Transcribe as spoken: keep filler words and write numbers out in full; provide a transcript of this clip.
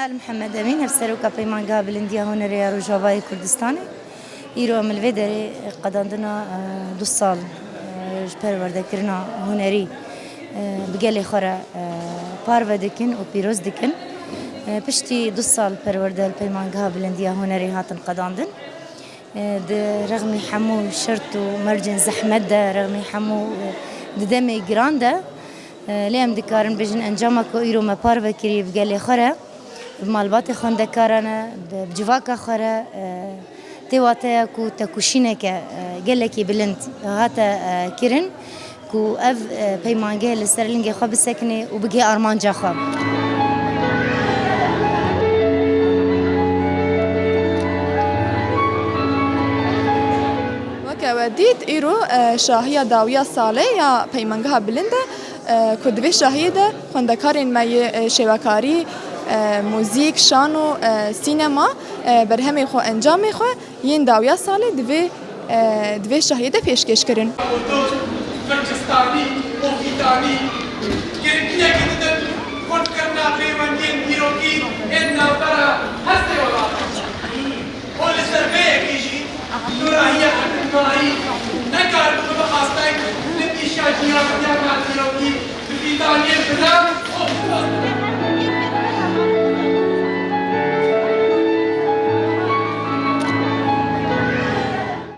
Li Mihemed Emîn, Hevseroka Peymangeha Bilindiya Hunerê ya Rojavayê Kurdistanê. Îro em li vê derê qedandina, e, du sal, e, ji perwerdekirina hunerî, e, bi gelê xwe re, e, parve dikin û pîroz dikin. E, piştî du sal perwerde li Peymangeha Bilindiya Hunerê hatin qedandin. E, di rexmî hemû şert û mercên zehmet de, rexmî hemû, e, di demê giran de, e, lê em dikarin bêjin encama ku îro me parve kiriye bi gelê xwe re, bi malbatê xwendekaran e, bi, bi civaka xwe re, e, tê wateya ku tekoşîneke, e, gelekî bilind hate, e, kirin. Ku ev, e, peymangeh li ser lingê xwe bisekine û bigihê armanca xwe. Weke we dît, îro, e, şahiya dawiya salê ya Peymangeha Bilind e, e, ku di vê şahiyê de xwendekarên me yê, e, şêwekarî, e, muzîk, şano, e, sînema, e, berhemê xwe, encamê xwe yên dawiya salê di vê, e, di vê şahiyê de pêşkêş kirin. Kurdistanî û fîtanî girîngiyekî didin kurdkirina peywendiyên dîrokî ên navbera hestê welatan. Û li ser vê yekê jî dûrahiya hikûmdarî